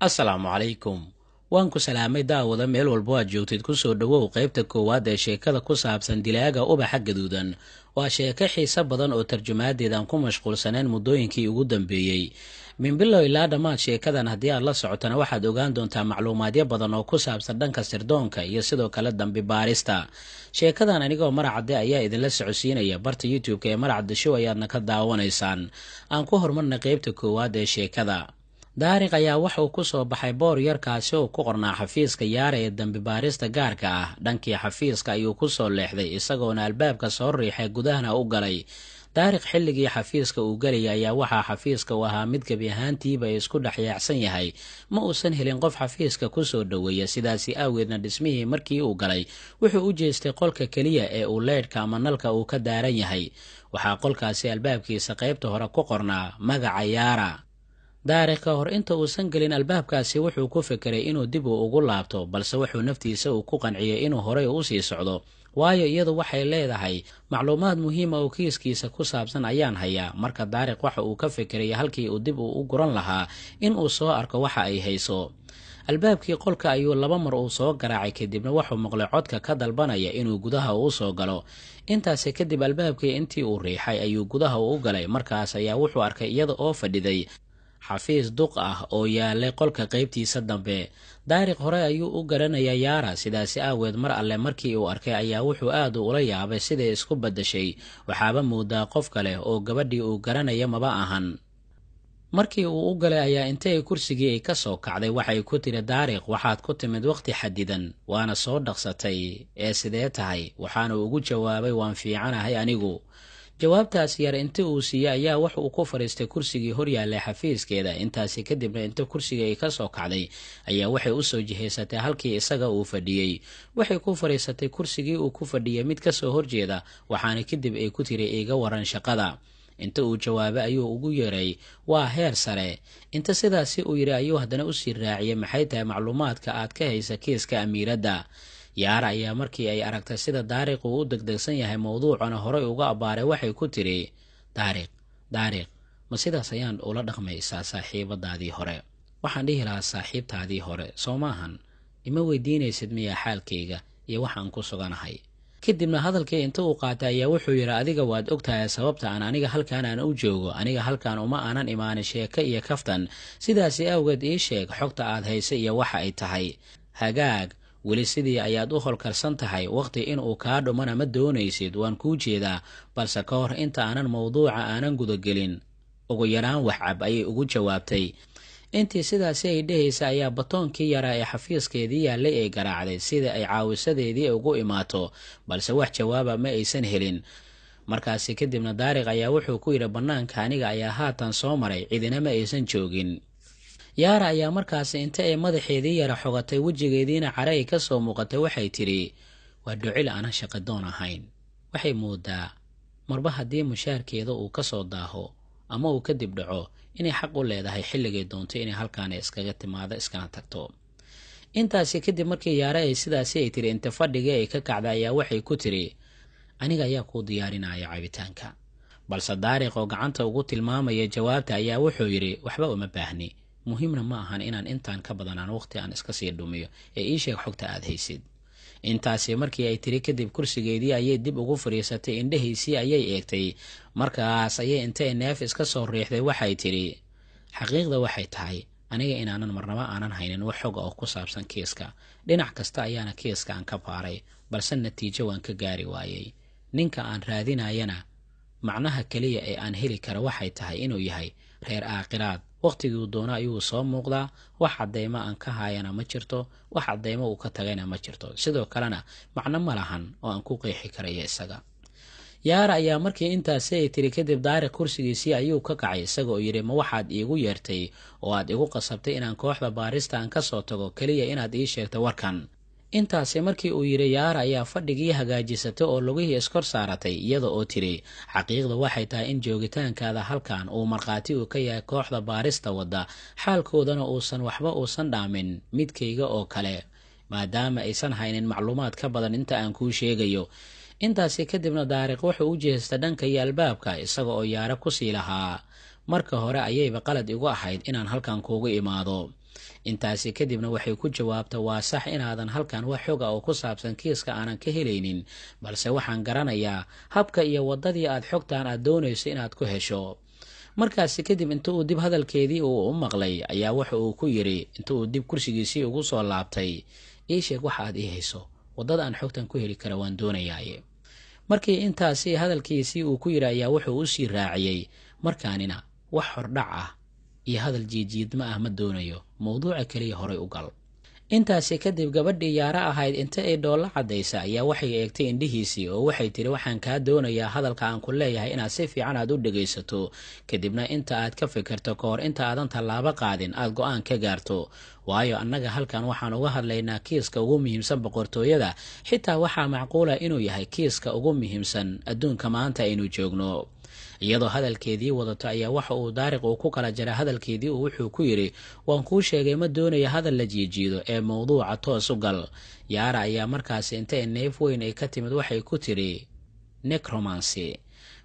Asalaamu calaykum. Waan ku salaamay daawada meel walbo aad joogtid. Kusoo dhowow qaybta koowaad ee sheekada ku saabsan dilaaga ubaxa gaduudan. Waa sheeko xiise badan oo tarjumaadeed aan ku mashquulsaneen muddooyinkii ugu dambeeyey. Min bilow ilaa dhammaad sheekadan haddii aad la socotana waxaad ogaan doontaa macluumaadyo badan oo ku saabsan dhanka sirdoonka iyo sidoo kale dambi baarista. Sheekadan anigoo Maracadde ayaa idinla socodsiinaya. Barta YouTube-ka ee Maracadde Show ayaadna ka daawanaysaan. Aan ku hormarna qaybta koowaad ee sheekada. Daariq ayaa waxauu ku soo baxay boor yarkaasi oo ku qornaa xafiiska Yaara ee dambi baarista gaarka ah. Dhankii xafiiska ayuu ku soo leexday, isagoona albaabka soo riixay, gudahana u galay. Daariq xilligii xafiiska uu galaya ayaa waxaa xafiiska uu ahaa mid gebi ahaantiiba isku dhex yaacsan yahay. Ma uusan helin qof xafiiska kusoo dhoweeya, sidaasi awgeedna dhismihii markii uu galay wuxuu u jeestay qolka keliya ee uu leydhka ama nalka uu ka daaran yahay. Waxaa qolkaasi albaabkiisa qaybta hore ku qornaa magaca Yaara. Daariq ka hor inta uusan gelin albaabkaasi wuxuu ku fekeray inuu dib uu ugu laabto, balse wuxuu naftiisa uu ku qanciyey inuu horey usii socdo, waayo iyadu waxay leedahay macluumaad muhiima oo kiiskiisa ku saabsan ayaan hayaa. Marka Daariq waxa uu ka fekerayay halkii uu dib uu u guran lahaa in uu soo arko waxa ay hayso. Albaabkii qolka ayuu laba mar uu soo garaacay, kadibna wuxuu maqlay codka ka dalbanaya inuu gudaha uu soo galo. Intaasi kadib albaabkii intii uu riixay ayuu gudaha u galay. Markaas ayaa wuxuu arkay iyada oo fadhiday xafiis duq ah oo yaalay qolka qaybtiisa dambe. Daariq hore ayuu u garanayaa Yaara, sidaasi aaweed mar alle markii uu arkay ayaa wuxuu aad ula yaabay siday isku baddashay. Waxaaba moodaa qof kale oo gabadhii uu garanaya maba ahan. Markii uu u galay ayaa intay kursigii ay ka soo kacday waxay ku tiri, Daariq, waxaad ku timid waqti xadidan waana soo dhaqsatay, ee sidee tahay? Waxaana ugu jawaabay, waan fiicanahay anigu. Jawaabtaas yar inta uu siiyey ayaa wax uu ku fadhiistay kursigii horyaallay xafiiskeeda. Intaasi kadibna inta kursiga ay ka soo kacday ayaa waxay usoo jihaysatay halkii isaga uu fadhiyey. Waxay ku fadhiisatay kursigii uu ku fadhiyey mid kasoo horjeeda, waxaana kadib ay ku tiri, iiga waran shaqada. Inta uu jawaabay ayuu ugu yeeray, waa heer sare. Inta sidaasi uu yidhi ayuu haddana usii raaciyey, maxay tahay macluumaadka aad ka haysa kiiska amiiradda? Yaara ayaa markii ay aragtay sida Daariq uu u degdegsan yahay mowduucana horey uga abbaaray waxay ku tiri, Daariq, Daariq, ma sidaas ayaan ula dhaqmaysaa saaxiibadaadii hore? Waxaan dhihi lahaa saaxiibtaadii hore, soo maahan? Ima weydiinaysid miyaa xaalkayga iyo waxaan ku suganahay? Kadibna hadalkii inta uu qaatay ayaa wuxuu yidhi, adiga waad ogtahay sababta aan aniga halkaan aan u joogo. Aniga halkaan uma aanan imaanin sheeko iyo kaftan, sidaasi awgeed ii sheeg xogta aad haysa iyo waxa ay tahay. Hagaag, weli sidii ayaad u holkarsan tahay, waqti inuu kaa dhumana ma doonaysid, waan kuu jeedaa. Balse ka hor inta aanan mowduuca aanan gudagelin, ugu yaraan wax cab, ayay ugu jawaabtay. Intii sidaasi ay dhehaysa ayaa batoonkii yaraa ee xafiiskeedii yaallay ay garaacday sida ay caawisadeedii ugu imaato, balse wax jawaaba ma aysan helin. Markaasi kadibna Daariq ayaa wuxuu ku yidhi, bannaanka aniga ayaa haatan soo maray, cidina ma aysan joogin. Yaara ayaa markaasi inta ay madaxeedii yara xogatay, wejigeediina care ay ka soo muuqatay, waxay tidhi, waa dhucil aanan shaqadoon ahayn. Waxay moodaa marba haddii mushaarkeeda uu ka soo daaho ama uu kadib dhaco inay xaq u leedahay xilligay doonto inay halkaana iskaga timaado iskana tagto. Intaasi kadib markii Yaare ay sidaasi ay tiri, inta fadhigii ay ka kacday ayaa waxay ku tiri, aniga ayaa kuu diyaarinaya cabitaanka. Balse Daariq oo gacanta ugu tilmaamaya jawaabta ayaa wuxuu yidhi, waxba uma baahni, muhiimna ma ahan inaan intaan ka badanaan waqti aan iska sii dhumiyo, ee ii sheeg xogta aad haysid. Intaasi markii ay tiri kadib kursigeedii ayay dib ugu fadhiisatay, indhahiisii ayay eegtay. Markaas ayay intay neef iska soo riixday waxay tidhi, xaqiiqda waxay tahay aniga inaanan marnaba aanan haynin wax xoga oo ku saabsan kiiska. Dhinac kasta ayaana kiiska aan ka baaray, balse natiijo waan ka gaari waayey. Ninka aan raadinayana macnaha keliya ee aan heli kara waxay tahay inuu yahay reer aakhiraad. Waqtiguu doono ayuu soo muuqdaa, wax caddaymo aan ka haayana ma jirto, wax caddaymo uu ka tagayna ma jirto, sidoo kalena macno ma lahan oo aan ku qeexi karayo isaga. Yaara ayaa markii intaasi ay tiri kadib Daariq kursigiisii ayuu ka kacay, isaga oo yidhi, ma waxaad iigu yeertay oo aad igu qasabtay inaan kooxda baarista aan ka soo tago keliya inaad ii sheegto warkan? Intaasi markii uu yidhi, Yaara ayaa fadhigii hagaajisatay oo lugihii iskor saaratay, iyada oo tiri, xaqiiqda waxay tahay in joogitaankaada halkan uu markhaati uu ka yahay kooxda baarista wadda xaalkoodana uusan waxba uusan dhaamin midkayga oo kale, maadaama aysan haynin macluumaad ka badan inta aan kuu sheegayo. Intaasi kadibna Daariq wuxuu u jeestay dhanka iyo albaabka, isaga oo Yaare kusii lahaa, marka hore ayayba qalad igu ahayd inaan halkan kuugu imaado. Intaasi kadibna waxay ku jawaabta, waa sax inaadan halkan wax xoga oo ku saabsan kiiska aanan ka helaynin, balse waxaan garanayaa habka iyo waddadii aad xogtan aad doonayso inaad ku hesho. Markaasi kadib inta uu dib hadalkeedii uu u maqlay ayaa waxa uu ku yidhi, inta uu dib kursigiisii ugu soo laabtay, ii sheeg waxa aad ii hayso, waddada aan xogtan ku heli kara waan doonayaaye. Markii intaasi hadalkiisii uu ku yidhi ayaa wuxuu u sii raaciyey, markaanina wax hordhac ah iyo hadal jiidjiidma ah ma doonayo, mowduuca keliya horay u gal. Intaasi kadib gabadhii Yaaro ahayd inta ay dhoollo caddaysa ayaa waxay eegtay indhihiisii oo waxay tidhi, waxaan kaa doonayaa hadalka aan ku leeyahay inaad si fiican aad u dhegaysato, kadibna inta aad ka fikirto ka hor inta aadan tallaabo qaadin aad go'aan ka gaarto, waayo annaga halkan waxaan uga hadlaynaa kiiska ugu muhiimsan boqortooyada, xitaa waxaa macquula inuu yahay kiiska ugu muhiimsan adduunka maanta aynu joogno. Iyadoo hadalkeedii wadato ayaa waxa uu Daariq uu ku kala jara hadalkeedii uu wuxuu ku yidhi, waan kuu sheegay ma doonayo hadal la jiijiido ee mowduuca toos u gal. Yaara ayaa markaasi intay neef weyn ay ka timid waxay ku tidhi, necromancy.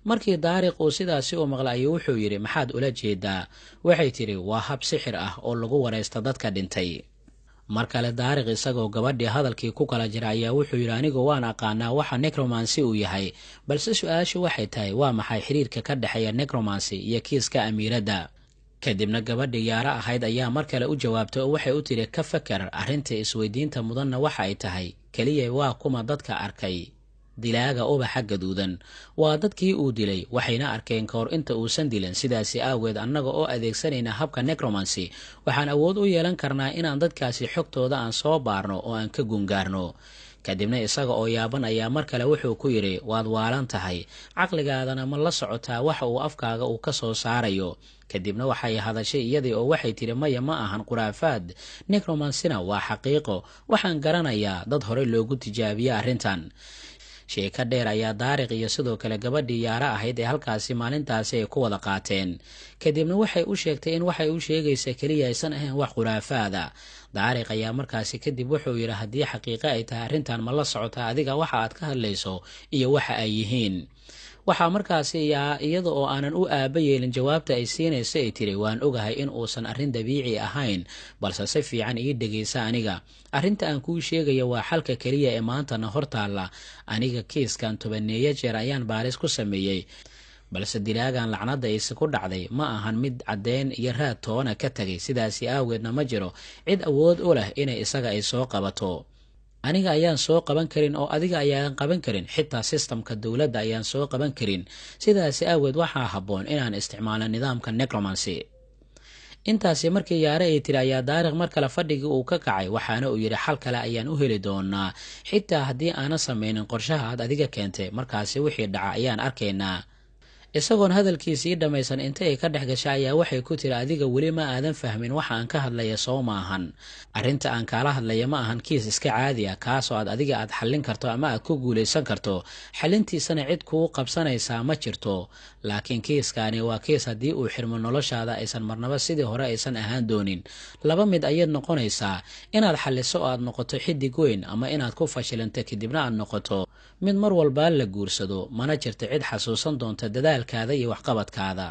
Markii Daariq uu sidaasi u maqlay ayuu wuxuu yidhi, maxaad ula jeedaa? Waxay tidhi, waa hab sixir ah oo lagu waraysta dadka dhintay. Mar kale Daariq isagoo gabadhii hadalkii ku kala jira ayaa wuxuu yidhi, anigu waan aqaanaa waxa necromancy uu yahay, balse su-aashu waxay tahay, waa maxay xiriirka ka dhexeeya necromancy iyo kiiska amiiradda? Kadibna gabadhii Yaaro ahayd ayaa mar kale u jawaabtay oo waxay u tidhi, ka fakar arrinta isweydiinta mudanna waxa ay tahay keliya, waa kuma dadka arkay dilaaga ubaxa gaduudan? Waa dadkii uu dilay, waxayna arkeen kahor inta uusan dilin. Sidaasi aageed annaga oo adeegsanayna habka necromancy waxaan awood u yeelan karnaa inaan dadkaasi xogtooda aan soo baarno oo aan ka gungaarno. Kadibna isaga oo yaaban ayaa mar kale wuxuu ku yidhi, waad waalan tahay, caqligaadana ma la socotaa waxa uu afkaaga uu ka soo saarayo? Kadibna waxay hadashay iyadii oo waxay tidhi, maya, ma ahan khuraafaad, necromancyna waa xaqiiqo, waxaan garanayaa dad horey loogu tijaabiye arrintan. Sheeko dheer ayaa Daariq iyo sidoo kale gabadhii Yaaro ahayd ee halkaasi maalintaasi ay ku wada qaateen. Kadibna waxay u sheegtay in waxay u sheegaysa keliya aysan ahayn wax khuraafaada. Daariq ayaa markaasi kadib wuxuu yidhi, haddii xaqiiqo ay tahay arrintan, ma la socotaa adiga waxa aad ka hadlayso iyo waxa ay yihiin? Waxaa markaasi iyada oo aanan u aaba yeelin jawaabta ay siinayso ay tiri, waan ogahay in uusan arrin dabiici ahayn, balse si fiican ii dhegaysa, aniga arrinta aan kuu sheegaya waa xalka keliya ee maantana hortaalla. Aniga kiiskan 10eeyo jeer ayaan baaris ku sameeyey, balse dilaagan lacnada ayse ku dhacday ma ahan mid caddeyn iyo raad toona ka tegay, sidaasi aageedna ma jiro cid awood u leh inay isaga ay soo qabato. Aniga ayaan soo qaban karin oo adiga ayaan qaban karin, xitaa sistamka dowladda ayaan soo qaban karin. Sidaasi aageed waxaa habboon inaan isticmaalno nidaamka necromancy. Intaasi markii Yaare ay tiri ayaa Daariq mar kale fadhigii uu ka kacay, waxaana uu yidhi, xal kale ayaan u heli doonaa xitaa haddii aanan samaynin qorshaha aad adiga keentay, markaasi wixii dhaca ayaan arkaynaa. Isagoon hadalkiisii dhammaysan inta ay ka dhex gasha ayaa waxay ku tiri, adiga weli ma aadan fahmin waxa aan ka hadlaya, soo maahan? Arrinta aan kaala hadlaya ma ahan kiis iska caadi ah kaasoo aad adiga aad xallin karto ama aad ku guulaysan karto, xalintiisana cid kuu qabsanaysaa ma jirto, laakiin kiiskaani waa kiis haddii uu xirmo noloshaada aysan marnaba sidii hore aysan ahaan doonin. Laba mid ayaad noqonaysaa, inaad xalliso oo aad noqoto xidig weyn, ama inaad ku fashilanto kadibna aad noqoto mid mar walbaa la guursado, mana jirto cid xasuusan doonta dadaalkaada iyo waxqabadkaada.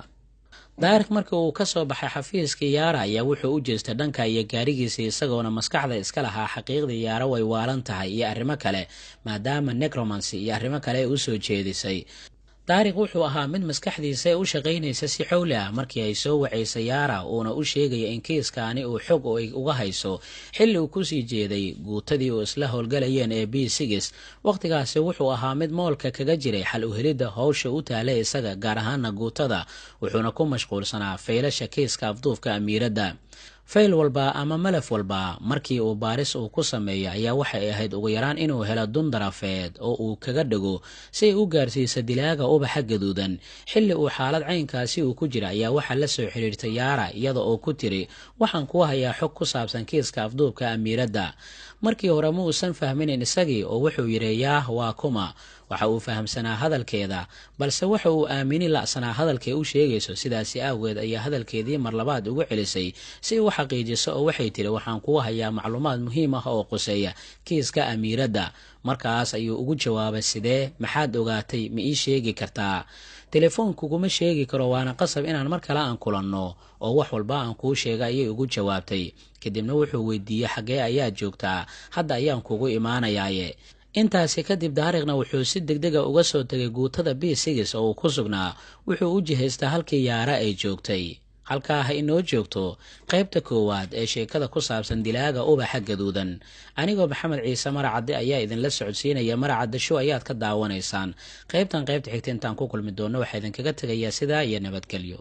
Daarik markii uu ka soo baxay xafiiskii Yaara ayaa wuxuu u jeestay dhanka iyo gaarigiisa, isagoona maskaxda iska lahaa xaqiiqdii Yaara way waalan tahay iyo arrimo kale, maadaama necromancy iyo arrimo kale ay u soo jeedisay. Daariq wuxuu ahaa mid maskaxdiisa u shaqaynaysa si xowli ah markii ay soo wacaysa Yaara uuna u sheegaya in kiiskaani uu xog oo ay uga hayso, xilli uu kusii jeeday guutadii uu isla howlgalayeen ee B6. Wakhtigaasi wuxuu ahaa mid moolka kaga jiray xal uhelidda howsha u taalay isaga, gaar ahaana guutada, wuxuuna ku mashquulsanaa faylasha kiiska afduufka amiiradda. Fayl walba ama malaf walba markii uu baaris uu ku sameeyo ayaa waxay ahayd ugu yaraan inuu helo dun darafeed oo uu kaga dhigo si ay u gaarsiisa dilaaga ubaxa gaduudan. Xilli uu xaalad caynkaasi uu ku jira ayaa waxaa la soo xiriirtay Yaara, iyada oo ku tiri, waxaan kuu hayaa xog ku saabsan kiiska afduubka amiiradda. Markii hore ma uusan fahminin isagii oo wuxuu yidhi, yaah, waa kuma? Waxa uu fahamsanaa hadalkeeda, balse waxa uu aamini la'sanaa hadalkay u sheegayso. Sidaasi awgeed ayaa hadalkeedii mar labaad ugu celisay si u xaqiijiso, oo waxay tidhi, waxaan kuu hayaa macluumaad muhiim ah oo quseeya kiiska amiiradda. Markaas ayuu ugu jawaabay, sidee? Maxaad ogaatay? Ma ii sheegi kartaa? Telefoon kuguma sheegi karo, waana qasab inaan mar kale aan kulanno oo wax walba aan kuu sheega, ayay ugu jawaabtay. Kadibna wuxuu weydiiyey, xaggee ayaad joogtaa hadda? Ayaan kugu imaanayaaye. Intaasi kadib Daariqna wuxuu si degdega uga soo tegay guutada B6 oo uu ku sugnaa. Wuxuu u jihaystaa halkii Yaara ay joogtay. Halkaa ha inoo joogto qaybta koowaad ee sheekada ku saabsan dilaaga ubaxa gaduudan. Anigoo Maxamed Ciise Maracadde ayaa idinla socodsiinaya. Maracadde Show ayaad ka daawanaysaan. Qaybtan qaybta xigta intaan ku kulmi doonno, waxaa idinkaga tegayaa sidaa iyo nabadgelyo.